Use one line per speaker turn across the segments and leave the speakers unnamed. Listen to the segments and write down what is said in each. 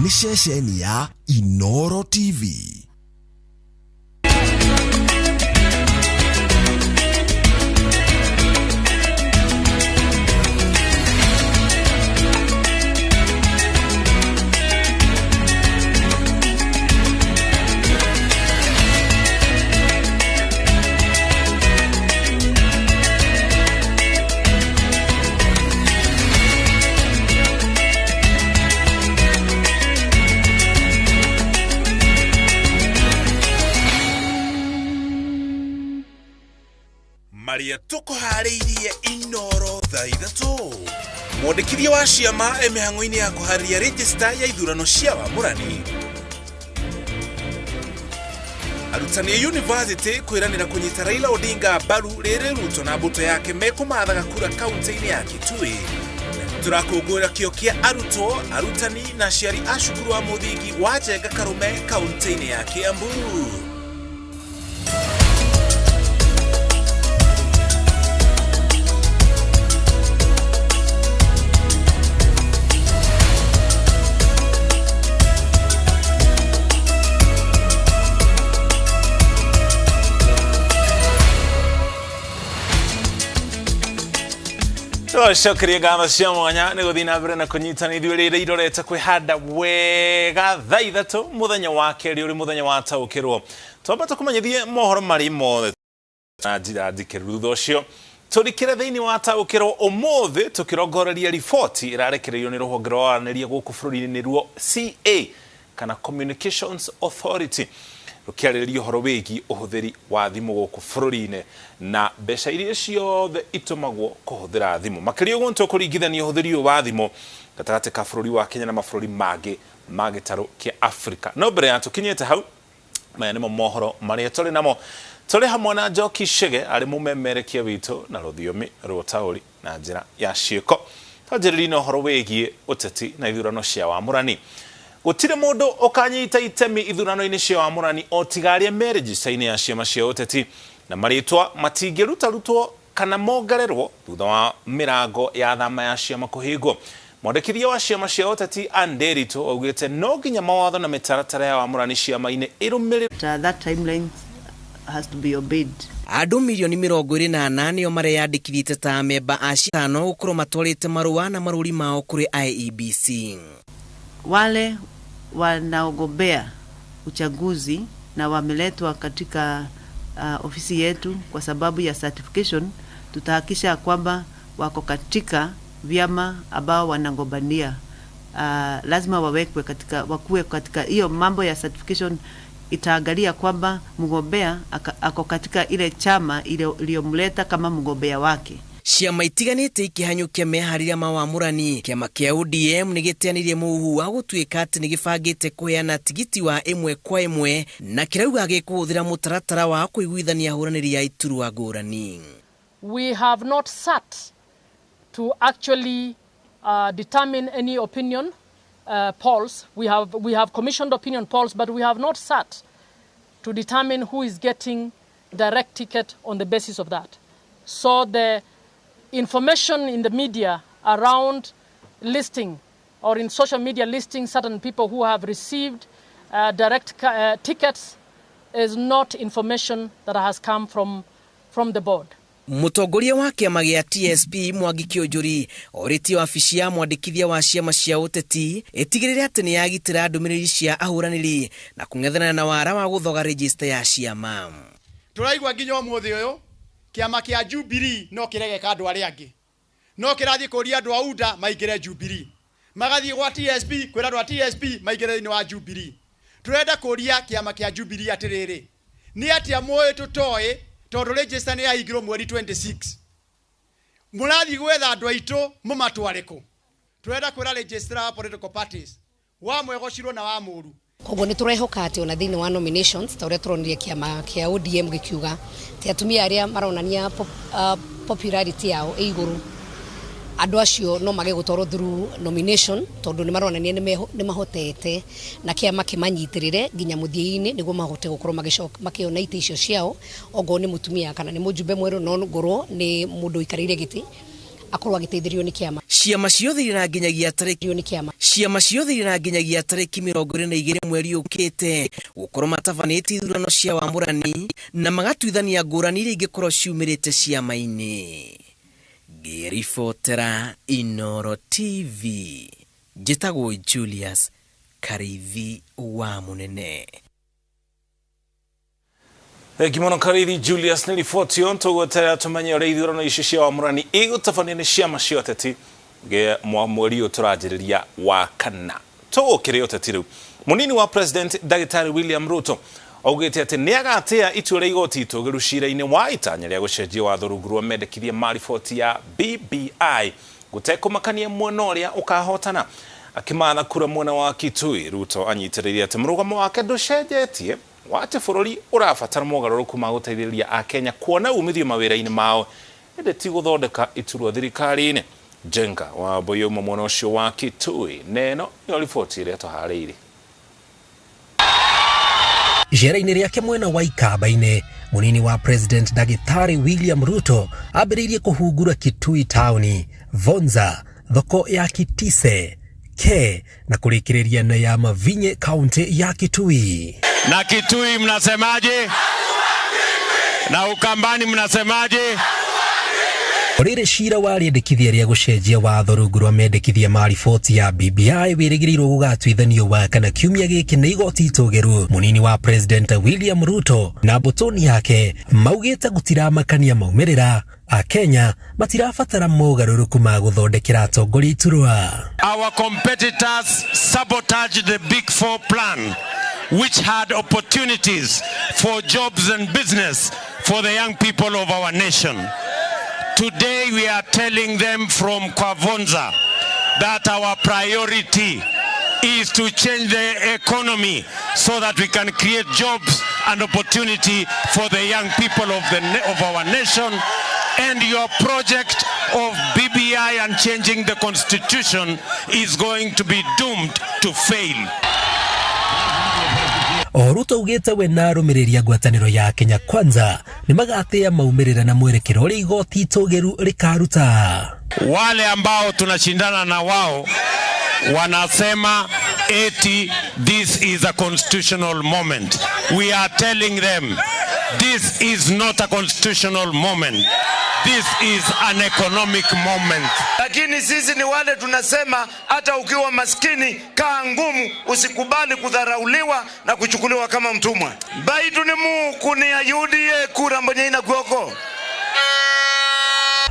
Nĩ ceceni ya Inoro TV.
Marĩa tũkũharĩirie Inoro thaa 3. Mwandĩkithia wa ciama e mĩhang'o-inĩ ya kũharĩria rĩnjĩcita ya ithurano cia wamũrani. Arutani a yunivasĩtĩ kwĩranĩra kũnyita Raila Odinga mbaru rĩrĩ Ruto na mbũtũ yake mekũmathaga kura kaunti-inĩ ya Kitui. Tũrakũngũĩra kĩo kĩa arutwo, arutani na aciari a cukuru wa mũthingi wa Njenga Karume kaunti-inĩ ya Kiambu. Tũcokerie ngatho cia mwanya nĩ gũthiĩ na mbere na kũnyitana ithuĩ rĩrĩ irorete kwĩhanda wega thaa 3 mũthenya wa kerĩ ũrĩ mũthenya wa taũkĩrwo. Twamba tũkũmenyithie mohoro marĩ mothe na njĩra ndikĩru. Thutha ũcio tũrikĩre thĩinĩ wa taũkĩrwo ũmũthĩ tũkĩrongoreria riboti ĩrarekereirio nĩ rũhonge rwa waranĩria gũkũ bũrũri-inĩ nĩruo CA kana Communications Authority rũkĩarĩrĩria ũhoro wĩgiĩ ũhũthĩri wa thimũ gũkũ bũrũri-inĩ na mbeca iria ciothe itũmagwo kũhũthĩra thimũ. Makĩria ũguo nĩtũkũringithania ũhũthĩri ũyũ wa thimũ gatagatĩ ka bũrũri wa Kenya na mabũrũri mangĩ ma gĩtarũ kĩa Afrika. No mbere ya tũkinyĩte hau, maya nĩmo mohoro marĩa tũrĩ namo. Tũrĩ hamwe na Njoki Chege arĩ mũmemerekia witũ na rũthiomi rwa ũtaũri na njĩra ya ciĩko. Twanjĩrĩrie na ũhoro wĩgiĩ ũteti na ithurano cia wamũrani. Gũtirĩ mũndũ ũkanyita itemi ithurano-inĩ cia wamũrani o tiga arĩa me rĩnjĩca-inĩ ya ciama cia ũteti, na marĩtwa matingĩrutarutwo kana mongererwo thutha wa mĩrango ya thama ya ciama kũhingwo. Mwandĩkithia wa ciama cia ũteti Ann Nderitu augĩte no nginya mawatho na mĩtaratara ya wamũrani ciama-inĩ ĩrũmĩrĩrwo.
That timeline has to be obeyed.
Andũ mirioni 24 nĩo mareyandĩkithĩtie ta amemba a cithano gũkorwo matwarĩte marũa na marũri mao kũrĩ IEBC.
Wale wanaogombea uchaguzi na wameletwa katika ofisi yetu kwa sababu ya certification, tutahakikisha kwamba wako katika vyama ambao wanagombania. Lazima wawekwe katika, wakuwe katika hiyo mambo ya certification. Itaangalia kwamba mgombea ako katika ile chama iliyomleta kama mgombea wake.
Ciama itiganĩte ikĩhanyũkia meharĩria ma wamũrani. Kĩama kĩa ODM nĩ gĩteanĩirie mũhuhu wa gũtuĩka atĩ nĩ gĩbangĩte kũheana tigiti wa ĩmwe kwa ĩmwe na kĩrauga gĩkũhũthĩra mũtaratara wa kũiguithania ahũranĩri a iturwa ngũrani.
We have not sat to actually determine any opinion polls. We have commissioned opinion polls, but we have not sat to determine who is getting direct ticket on the basis of that. So the information in the media around listing or in social media listing certain people who have received direct tickets is not information that has come from the board.
Mũtongoria wa kĩama gĩa TSP Mwangi Kĩũnjũri orĩtie wabici ya mwandĩkithia wa ciama cia ũteti ĩtigĩrĩre atĩ nĩ yagitĩra ndũmĩrĩri cia ahũranĩri na kũng'ethanĩra na wara wa gũthoga rejista ya ciama.
Tũraigua nginya ũmũthĩ ũyũ kĩama kĩa Jubilee no kĩregeka andũ arĩa angĩ, no kĩrathiĩ kũria andũ a UDA maingĩre Jubilee, magathiĩ gwa TSP kwĩra andũ a TSP maingĩre thĩinĩ wa Jubilee. Tũrenda kũria kĩama kĩa Jubilee atĩrĩrĩ, nĩ atĩa mũĩ tũtoĩ, tondũ register nĩ yahingirwo mweri 26? Mũrathiĩ gwetha andũ aitũ mũmatware kũ? Tũrenda kwĩra registrar wa political parties wa mwegocirwo na wa mũru.
Koguo nĩ tũrehoka atĩ ona thĩinĩ wa nominations, ta ũrĩa tũronire kĩama kĩa ODM gĩkiuga atĩ atumia arĩa maronania popularity yao ĩ igũrũ, andũ acio no mage gũtwarwo through nomination, tondũ nĩ maronania nĩ mahotete na kĩama kĩmanyitĩrĩre nginya mũthia-inĩ nĩguo mahote gũkorwo makĩona itĩ icio ciao, ongorwo nĩ mũtumia kana nĩ mũjumbe mwerũ, no ngorwo nĩ mũndũ ũikarĩire gĩtĩ. Akorwo agĩteithĩrĩrio nĩ kĩama.
Ciama ciothe irĩ na nginyagia tarĩki
nĩ kĩama.
Ciama ciothe irĩ na nginyagia tarĩki 22 mweri ũkĩte gũkorwo matabanĩtie ithurano cia wamũrani na magatuithania ngũrani iria ingĩkorwo ciumĩrĩte ciama-inĩ. Ngĩribotera Inoro TV, njĩtagwo Julius Karithi wa Mũnene.
Thengi mũno Karithi Julius nĩ riboti ĩyo. Tũgweterera tũmenye ũrĩa ithurano ici cia wamũrani igũtabanio nĩ ciama cia ũteti mweri ũyũ tũranjĩrĩria wa kana. Tũgũkĩrĩ ũteti rĩu, mũnini wa president Ndagĩtarĩ William Ruto augĩte atĩ nĩ agatĩa itua rĩa igoti itũgĩru cira-inĩ wa itanya rĩa gũcenjia watho rungu rwa mendekithia ma riboti ya BBI gũtekũmakania mwena ũrĩa ũkahotana. Akĩmatha kura mwena wa Kitui, Ruto anyitĩrĩire atĩ mũrũgamo wake ndũcenjetie wa atĩ bũrũri ũrabatara mogarũrũku ma gũteithĩrĩria Akenya kuona umithio mawĩra-inĩ mao, ĩndĩ ti gũthondeka iturwa thirikari-inĩ. Njenga wa Boyoma mwena ũcio wa Kitui neno nĩyo riboti ĩrĩa tũharĩirie.
Icera-inĩ rĩake mwena wa Ikamba-inĩ, mũnini wa president Ndagĩtarĩ William Ruto ambĩrĩirie kũhungura Kitui taũni, Vonza, thoko ya Kitise, Ke na kũrĩkĩrĩria na ya Mavinye, kaunti ya Kitui.
Na Kitui mnasemaje? Na Ukambani mnasemaje?
Rĩrĩ cira wa rĩendekithia rĩa gũcenjia watho rungu rwa mendekithia ma riboti ya BBI wĩrĩgĩrĩirwo gũgatuithanio wa kana kiumia gĩkĩ nĩ igoti itũgĩru, mũnini wa president William Ruto na mbũtũni yake maugĩte gũtiramakania maumĩrĩra, Akenya matirabatara mogarũrũku ma gũthondekera atongoria iturwa.
Our competitors sabotaged the Big Four plan, which had opportunities for jobs and business for the young people of our nation. Today we are telling them from Kwavonza that our priority is to change the economy so that we can create jobs and opportunity for the young people of our nation. And your project of BBI and changing the constitution is going to be doomed to fail.
O Ruto augĩte we na arũmĩrĩri a ngwatanĩro ya Kenya Kwanza nĩ magatĩa maumĩrĩra na mwerekero ũrĩa igoti itũgĩru rĩkaruta.
Wale ambao tunashindana na wao wanasema eti this is a constitutional moment. We are telling them this is not a constitutional moment. This is an economic moment.
Lakini sisi ni wale tunasema hata ukiwa maskini kaa ngumu, usikubali kudharauliwa na kuchukuliwa kama mtumwa. Baitu ni muku ni ayudi ye kura mbonye ina kuoko.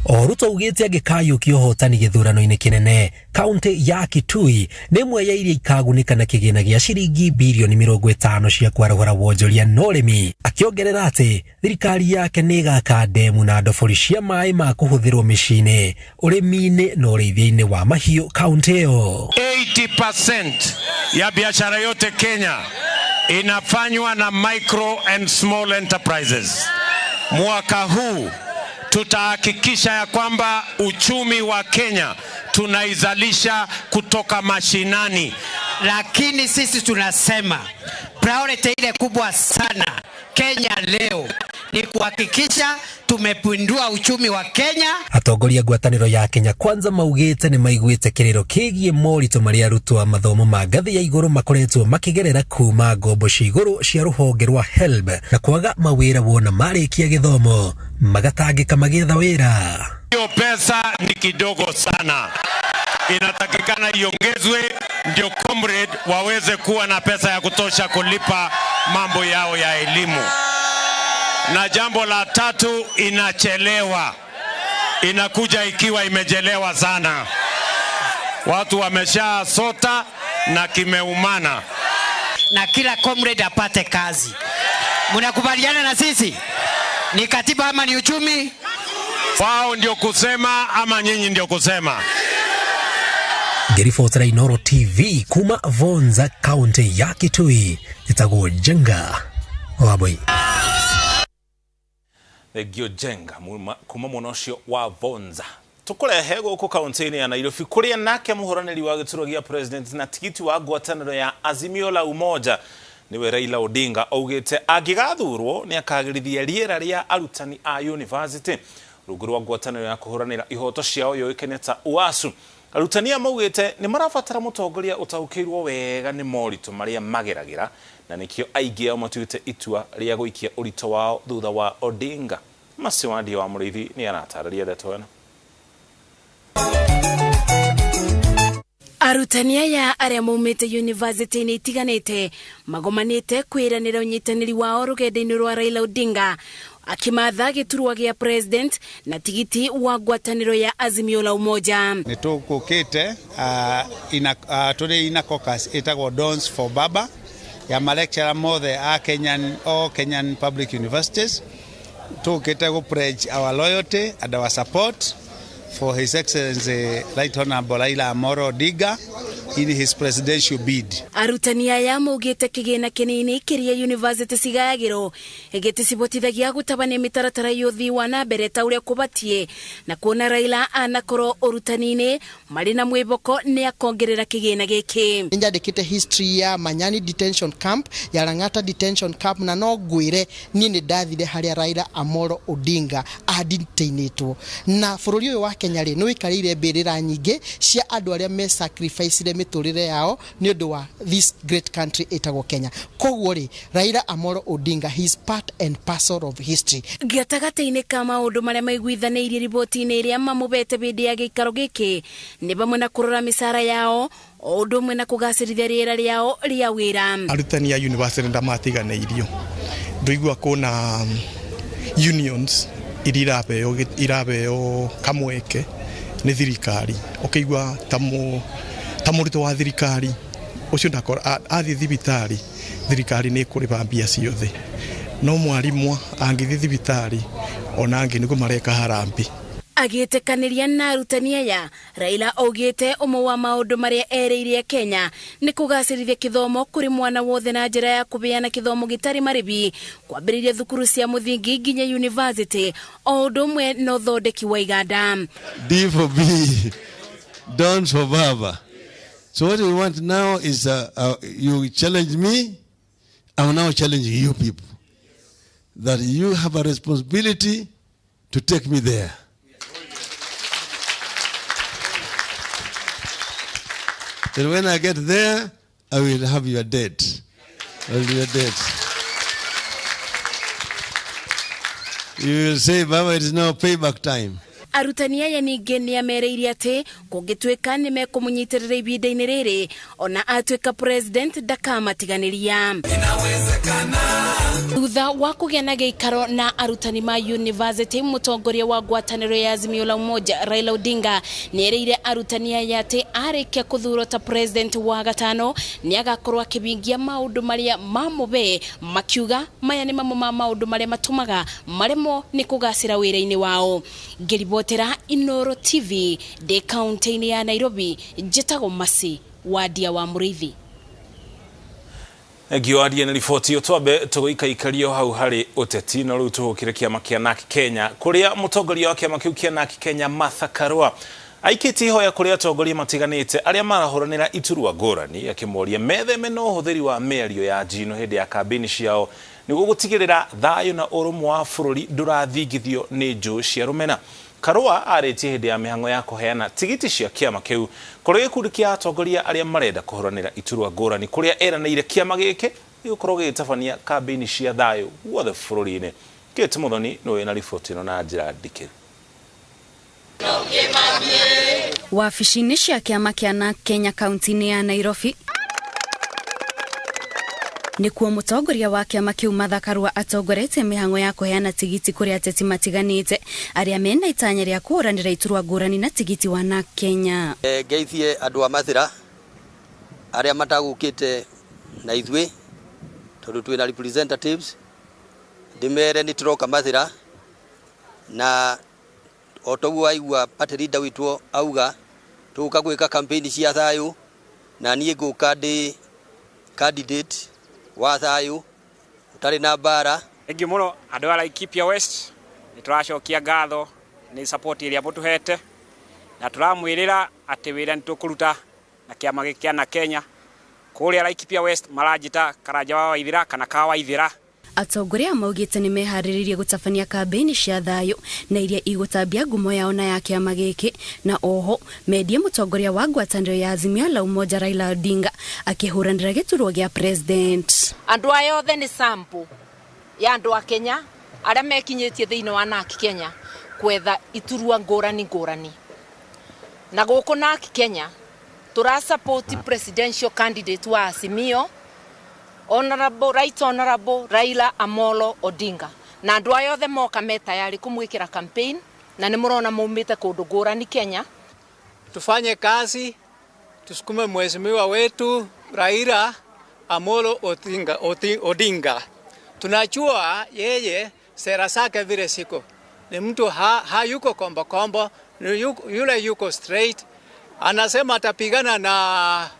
O Ruto augĩte angĩkayũkia ũhotani gĩthurano-inĩ kĩnene, kaunti ya Kitui nĩ ĩmwe ya iria ikagunĩka na kĩgĩna gĩa ciringi birioni 50 cia kwarahũra wonjoria na ũrĩmi, akĩongerera atĩ thirikari yake nĩ ĩgaka ndemu na ndobori cia maĩ ma kũhũthĩrwo mĩciĩ-inĩ, ũrĩmi-inĩ na ũrĩithia-inĩ wa mahiũ kaunti ĩyo.
80% ya biashara yote Kenya inafanywa na micro and small enterprises. Mwaka huu tutahakikisha ya kwamba uchumi wa Kenya tunaizalisha kutoka mashinani.
Lakini sisi tunasema priority ile kubwa sana Kenya leo ni kuhakikisha tumepindua uchumi wa Kenya.
Atongoria ngwatanĩro ya Kenya Kwanza maugĩte nĩ maiguĩte kĩrĩro kĩgiĩ moritũ marĩa arutwo a mathomo ma ngathĩ ya igũrũ makoretwo makĩgerera kuma ngombo cia igũrũ cia rũhonge rwa HELB na kwaga mawĩra wona marĩkia gĩthomo magatangĩka magĩetha wĩra.
Hiyo pesa ni kidogo sana, inatakikana iongezwe ndio comrade waweze kuwa na pesa ya kutosha kulipa mambo yao ya elimu. Na jambo la tatu, inachelewa, inakuja ikiwa imechelewa sana. Watu wameshasota na kimeumana.
Na kila comrade apate kazi. Mnakubaliana na sisi? Ni katiba ama ni uchumi?
Wao ndio kusema ama nyinyi ndio kusema?
Ngĩribotera Inoro TV kuma Vonza, kaunti ya Kitui, njĩtagwo Njenga Wambui.
Thengio Njenga kuma mwena ũcio wa Vonza. Tũkũrehe gũkũ kaunti-inĩ ya Nairobi kũrĩa nake mũhũranĩri wa gĩturwa gĩa president na tigiti wa ngwatanĩro ya Azimio la Umoja nĩwe Raila Odinga augĩte angĩgathurwo nĩ akagĩrithia rĩera rĩa arutani a university. Rungu rwa ngwatanĩro ya kũhũranĩra ihoto ciao yũĩkaine ta UASU. Arutani aya maugĩte nĩ marabatara mũtongoria ũtaũkĩirwo wega nĩ moritũ marĩa mageragĩra na nĩkĩo aingĩ ao matuĩte itua rĩa gũikia ũritũ wao thutha wa Odinga. Mercy Wandia wa Mũrĩithi nĩ aratarĩria ndeto ĩno.
Arutani aya arĩa maumĩte yunivasĩtĩ-inĩ itiganĩte magomanĩte kwĩranĩra ũnyitanĩri wao rũgendo-inĩ rwa Raila Odinga akĩmatha gĩturwa gĩa president na tigiti wa ngwatanĩro ya Azimio la Umoja.
Nĩ tũgũkĩte tũrĩ ina caucus ĩtagwo Dons for Baba ya ma mothe a Kenyan, all Kenyan public universities. Tũkĩte gũ pledge our loyalty and our support for His Excellency Right Honorable Raila Amolo Odinga in his presidential bid.
Arutani aya maugĩte kĩgĩna kĩnini kĩrĩa university cigayagĩrwo gĩticibotithagia gũtabania mĩtaratara ya ũthii wa na mbere ta ũrĩa kũbatiĩ, na kuona Raila anakorwo ũrutani-inĩ marĩ na mwĩhoko nĩ akongerera kĩgĩna gĩkĩ.
Nĩnjandĩkĩte history ya Manyani detention camp, ya Lang'ata detention camp, na no ngwĩre niĩ nĩ ndathire harĩa Raila Amolo Odinga adetainĩtwo. Na bũrũri ũyũ wa Kenya rĩ, nĩ wĩikarĩire mbĩrĩra nyingĩ cia andũ arĩa me sacrificire mĩtũrĩre yao nĩ ũndũ wa this great country ĩtagwo Kenya. Koguo rĩ, Raila Amolo Odinga, he is part and parcel of history.
Gatagatĩ-inĩ ka maũndũ marĩa maiguithanĩirie riboti-inĩ ĩrĩa mamũbete hĩndĩ ya gĩikaro gĩkĩ nĩ vamwe na kũrora mĩcara yao o ũndũ ũmwe na kũgacĩrithia rĩera rĩao rĩa wĩra.
Arutani a university ndamatiganĩirio, ndũigua kuna unions iria irabeo kamweke nĩ thirikari, ũkĩigua ta mũrutwo wa thirikari ũcio ndakora athiĩ thibitarĩ, thirikari nĩ ĩkũrĩha mbia ciothe, no mwarimũ angĩthiĩ thibitarĩ ona angĩ nĩguo mareka harambee.
Agĩtĩkanĩria na arutani aya, Raila augĩte ũmwe wa maũndũ marĩa erĩire Kenya nĩ kũgacĩrithia kĩthomo kũrĩ mwana wothe na njĩra ya kũheana kĩthomo gĩtarĩ marĩhi, kwambĩrĩria thukuru cia mũthingi nginya university, o ũndũ ũmwe na ũthondeki wa iganda.
D for B, Dons for Baba. So what we want now is you challenge me, I'm now challenging you people, that you have a responsibility to take me there. Then when I get there, I will have your debt. I will be your debt. You will say, Baba, it is now payback time.
Arutani aya ningĩ nĩ amereire atĩ kũngĩtuĩka nĩ mekũmũnyitĩrĩra ihinda-inĩ rĩrĩ, ona atuĩka president ndakamatiganĩria. Thutha wa kũgĩa na gĩikaro na arutani ma university, mũtongoria wa ngwatanĩro ya Azimio la Umoja Raila Odinga nĩ erĩire arutani aya atĩ arĩkia kũthurwo ta president wa gatano nĩ agakorwo akĩhingia maũndũ marĩa mamũbe, makiuga maya nĩ mamwe ma maũndũ marĩa matũmaga maremwo nĩ kũgacĩra wĩra-inĩ wao. Ngĩribotera Inooro TV ndĩ kaunti-inĩ ya Nairobi, njĩtagwo Mercy Wandia wa Mũrĩithi.
Thengio Wandia nĩ riboti ĩyo. Twambe tũgũikaikario hau harĩ ũteti no rĩu tũhũkĩre kĩama kĩa NARC Kenya, kũrĩa mũtongoria wa kĩama kĩu kĩa NARC Kenya Martha Karua aikĩtie ihoya kũrĩ atongoria matiganĩte arĩa marahũranĩra iturwa ngũrani, akĩmoria metheme na ũhũthĩri wa mĩario ya njino hĩndĩ ya kambĩini ciao nĩguo gũtigĩrĩra thayũ na ũrũmwe wa bũrũri ndũrathingithio nĩ njũ cia rũmena. Karua arĩtie hĩndĩ ya mĩhang'o ya kũheana tigiti cia kĩama kĩu kũrĩ gĩkundi kĩa atongoria arĩa marenda kũhũranĩra iturwa ngũrani, kũrĩa eranĩire kĩama gĩkĩ gĩgũkorwo gĩgĩtabania kambĩini cia thayũ guothe bũrũri-inĩ. Kate Muthoni nĩwe wĩna riboti ĩno na njĩra ndikĩru.
Wabici-inĩ cia kĩama kĩa NARC Kenya kaunti-inĩ ya Nairobi nĩkuo mũtongoria wa kĩama kĩu Martha Karua atongoretie mĩhang'o ya kũheana tigiti kũrĩ ateti matiganĩte arĩa mena itanya rĩa kũhũranĩra iturwa ngũrani na tigiti wa NARC Kenya.
Ngeithie andũ a Mathĩra arĩa matagũkĩte na ithuĩ tondũ twĩna representatives, ndĩmere nĩ tũroka Mathĩra, na o toguo waigua party leader witũ auga tũgũka gwĩka campaign cia thayũ, na niĩ ngũka ndĩ candidate wa thayũ ũtarĩ na mbara.
Thengiũ mũno andũ a Laikipia West, nĩ tũracokia ngatho nĩ support ĩrĩa mũtũhete, na tũramwĩrĩra atĩ wĩra nĩ tũkũruta na kĩama gĩkĩ kĩa NARC Kenya. Kũrĩa Laikipia West maranjĩta Karanja wa Waithĩra kana ka Waithĩra.
Atongoria aya maugĩte nĩ meharĩrĩirie gũtabania kambĩini cia thayũ na iria igũtambia ngumo yao na ya kĩama gĩkĩ na oho mendie mũtongoria wa ngwatanĩro ya Azimio la Umoja Raila Odinga akĩhũranĩra gĩturwa gĩa president.
Andũ aya othe nĩ sample ya andũ a Kenya arĩa mekinyĩtie thĩinĩ wa NARC Kenya kwetha iturwa ngũrani ngũrani. Na gũkũ NARC Kenya tũra support presidential candidate wa Azimio Honorable, Right Honorable Raila Amolo Odinga. Na andũ aya othe moka me tayari kũmwĩkĩra campaign na nĩ mũrona maumĩte kũndũ ngũrani Kenya.
Tufanye kazi, tusukume mheshimiwa wetu Raila Amolo Odinga, Odinga. Tunajua yeye sera zake vile siko. Ni mtu hayuko kombo kombo, ni yule yuko straight. Anasema atapigana na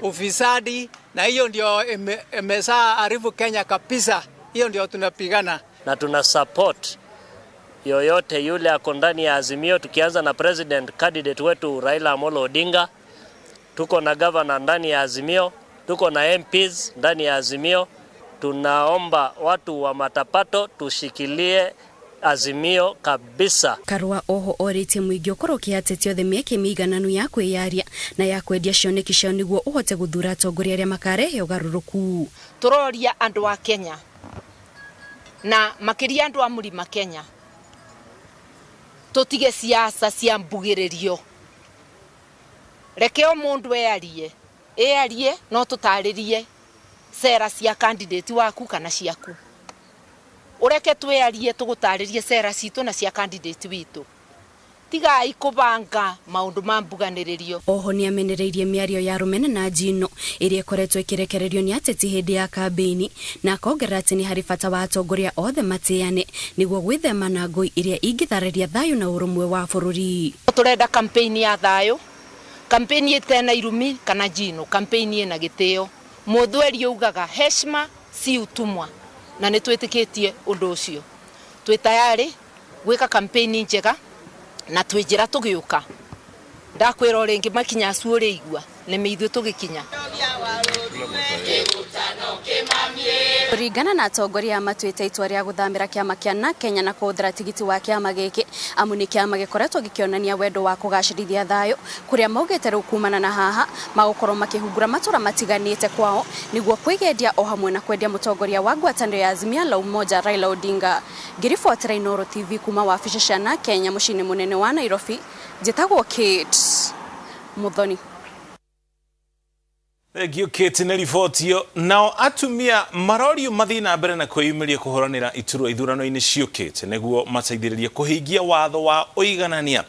ufisadi na hiyo ndio imezaa haribu Kenya kabisa. Hiyo ndio tunapigana.
Na tuna support yoyote yule ako ndani ya Azimio, tukianza na president candidate wetu Raila Amolo Odinga. Tuko na governor ndani ya Azimio, tuko na MPs ndani ya Azimio. Tunaomba watu wa Matapato tushikilie Azimio kabisa.
Karua oho orĩtie mũingĩ ũkorwo ũkĩhe ateti othe mĩeke mĩigananu ya kwĩyaria na ya kwendia cioneki ciao nĩguo ũhote gũthura atongoria arĩa makarehe ũgarũrũku.
Tũroria andũ a Kenya na makĩria andũ a Mũrima Kenya tũtige siasa cia mbugĩrĩrio. Reke o mũndũ earie, earie no tũtarĩrie sera cia candidate waku kana ciaku. Ũreke twĩarie tũgũtarĩrie sera citũ na cia candidate witũ. Tigai kũbanga maũndũ ma mbuganĩrĩrio.
Oho nĩamenereirie mĩario ya rũmena na njino ĩrĩa ĩkoretwo ĩkĩrekererio nĩ ateti hĩndĩ ya kambĩini na akongerera atĩ nĩ harĩ bata wa atongoria othe matĩane nĩguo gwĩthema na ngũi iria ingĩthararia thayũ na ũrũmwe wa bũrũri.
Tũrenda campaign ya thayũ, campaign ĩtena irumi kana njino, campaign ĩna gĩtĩo. Mũthweri augaga heshima si utumwa, na nĩ twĩtĩkĩtie ũndũ ũcio. Twĩ tayari gwĩka campaign njega na twĩ njĩra tũgĩũka. Ndakwĩra o rĩngĩ makinya acu ũrĩigua nĩ ithuĩ tũgĩkinya.
Kũringana na atongoria matuĩte itua rĩa gũthamĩra kĩama kĩa NARC Kenya na kũhũthĩra tigiti wa kĩama gĩkĩ amu nĩ kĩama gĩkoretwo gĩkĩonania wendo wa kũgacĩrithia thayũ kũrĩa maugĩte rĩu kumana na haha magũkorwo makĩhungura matũra matiganĩte kwao nĩguo kwĩgendia o hamwe na kwendia mũtongoria wa ngwatanĩro ya Azimio la Umoja Raila Odinga. Ngĩribotera Inooro TV kuma wabici cia NARC Kenya mũciĩ-inĩ mũnene wa Nairobi, njĩtagwo Kate Muthoni.
Thank you Kate nĩ riboti ĩyo. Nao atumia marorio mathiĩ na mbere na kwĩyumĩria kũhũranĩra iturwa ithurano-inĩ ciũkĩte nĩguo mateithĩrĩrie kũhingia watho wa ũiganania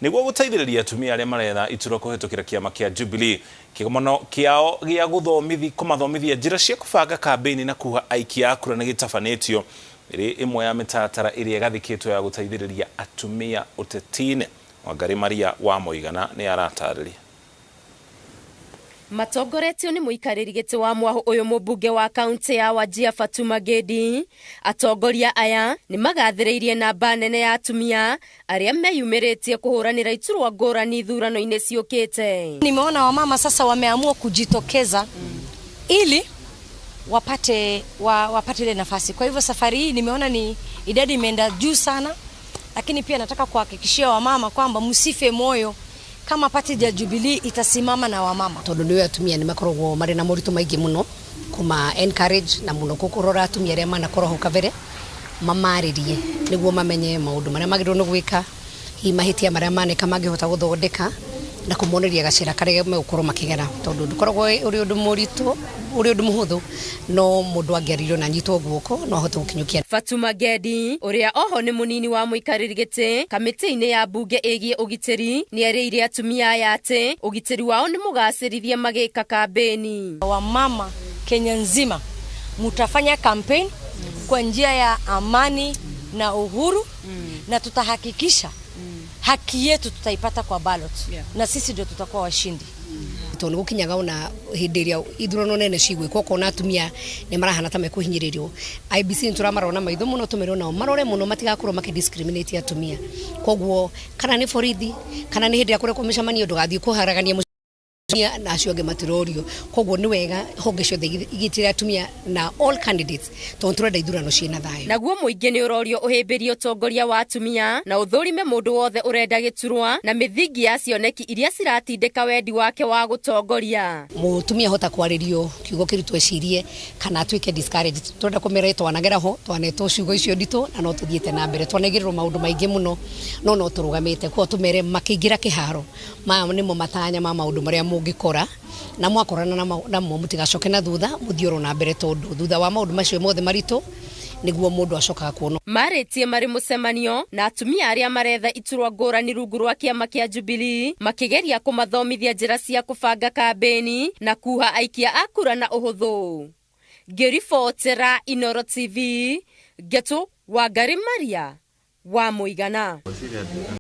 nĩguo gũteithĩrĩria atumia arĩa maretha iturwa kũhetũkĩra kĩama kĩa Jubilee. Kĩgomano kĩao gĩa kũmathomithia njĩra cia kũbanga kambĩini na kuha aikia a kura nĩ gĩtabanĩtio ĩrĩ ĩmwe ya mĩtaratara ĩrĩa ĩgathĩkĩtwo ya gũteithĩrĩria atumia ũteti-inĩ. Wangari Maria wa Mũigana nĩ aratarĩria.
Matongoretio nĩ mũikarĩri gĩtĩ wa mwahũ ũyũ mũmbunge wa kaunti ya Wajir Fatuma Gedi. Atongoria aya nĩ magathĩrĩirie namba nene ya atumia arĩa meyumĩrĩtie kũhũranĩra iturwa ngũrani ithurano-inĩ ciũkĩte.
Nimeona wamama sasa wameamua kujitokeza ili wapate ile nafasi. Kwa hivyo safari hii nimeona ni idadi imeenda juu sana, lakini pia nataka kuhakikishia wamama kwamba msife moyo kama party ya Jubilee itasimama na wamama.
Tondu nĩ atumia nĩ makoragwo marĩ na moritũ maingĩ mũno kuma encourage na mũno kũrora atumia arĩa manakorwo hau kabere mamarĩrie nĩguo mamenye maũndũ marĩa magĩrĩirwo nĩ gwĩka, hihi mahĩtia marĩa maneka mangĩhota gũthondeka na kũmoneria gacĩra karĩa megũkorwo makĩgera, tondũ ndũkoragwo ũrĩ ũndũ mũritũ, ũrĩ ũndũ mũhũthũ, no mũndũ angĩarĩrio na anyitwo guoko no ahote gũkinyũkia.
Fatuma Gedi ũrĩa oho nĩ mũnini wa mũikarĩri gĩtĩ kamĩtĩ-inĩ ya mbunge ĩgiĩ ũgitĩri nĩerĩire atumia aya atĩ ũgitĩri wao nĩ mũgacĩrithie magĩka kambĩni.
Wamama Kenya nzima mutafanya campaign kwa njia ya amani na uhuru, na tutahakikisha haki yetu tutaipata kwa ballot. Na sisi ndio tutakuwa washindi.
Tondũ gũkinyaga ona hĩndĩ ĩrĩa ithurano nene cigwĩkwo ũkona atumia nĩ marahana ta mekũhinyĩrĩrio. IEBC nĩ tũramarora na maitho mũno, tũmerwo nao marore mũno matigakorwo makĩ discriminate atumia. Koguo kana nĩ borithi kana nĩ hĩndĩ ĩrĩa kũrekwo mĩcemanio ndũgathiĩ kũharagania Na acio angĩ matirorio. Koguo nĩ wega honge ciothe igitĩre atumia na all candidates, tondũ tũrenda ithurano ciĩna thayũ.
Naguo mũingĩ nĩ ũrorio ũhĩmbĩrie ũtongoria wa atumia na ũthũrime mũndũ wothe ũrenda gĩturwa na mĩthingi ya cioneki iria ciratindĩka wendi wake wa gũtongoria.
Mũtumia ahota kwarĩrio kiugo kĩritũ ecirie kana atuĩke discouraged. Tũrenda kũmera twanagera ho, twanetwo ciugo icio nditũ na no tũthiĩte na mbere. Twanegĩrĩrwo maũndũ maingĩ mũno no no tũrũgamĩte. Koguo tũmere makĩingĩra kĩharo, maya nĩmo matanya ma maũndũ marĩa mũngĩkora, na mwakorana namo mũtigacoke na thutha, mũthiĩ oro na mbere, tondũ thutha wa maũndũ macio mothe maritũ nĩguo mũndũ acokaga kuona.
Marĩtie marĩ mũcemanio na atumia arĩa maretha iturwa ngũrani rungu rwa kĩama kĩa Jubilee, makĩgeria kũmathomithia njĩra cia kũbanga kambĩni na kuha aikia a kura na ũhũthũ. Ngĩribotera Inoro TV, Ngetu Wangari Maria wa Mũigana.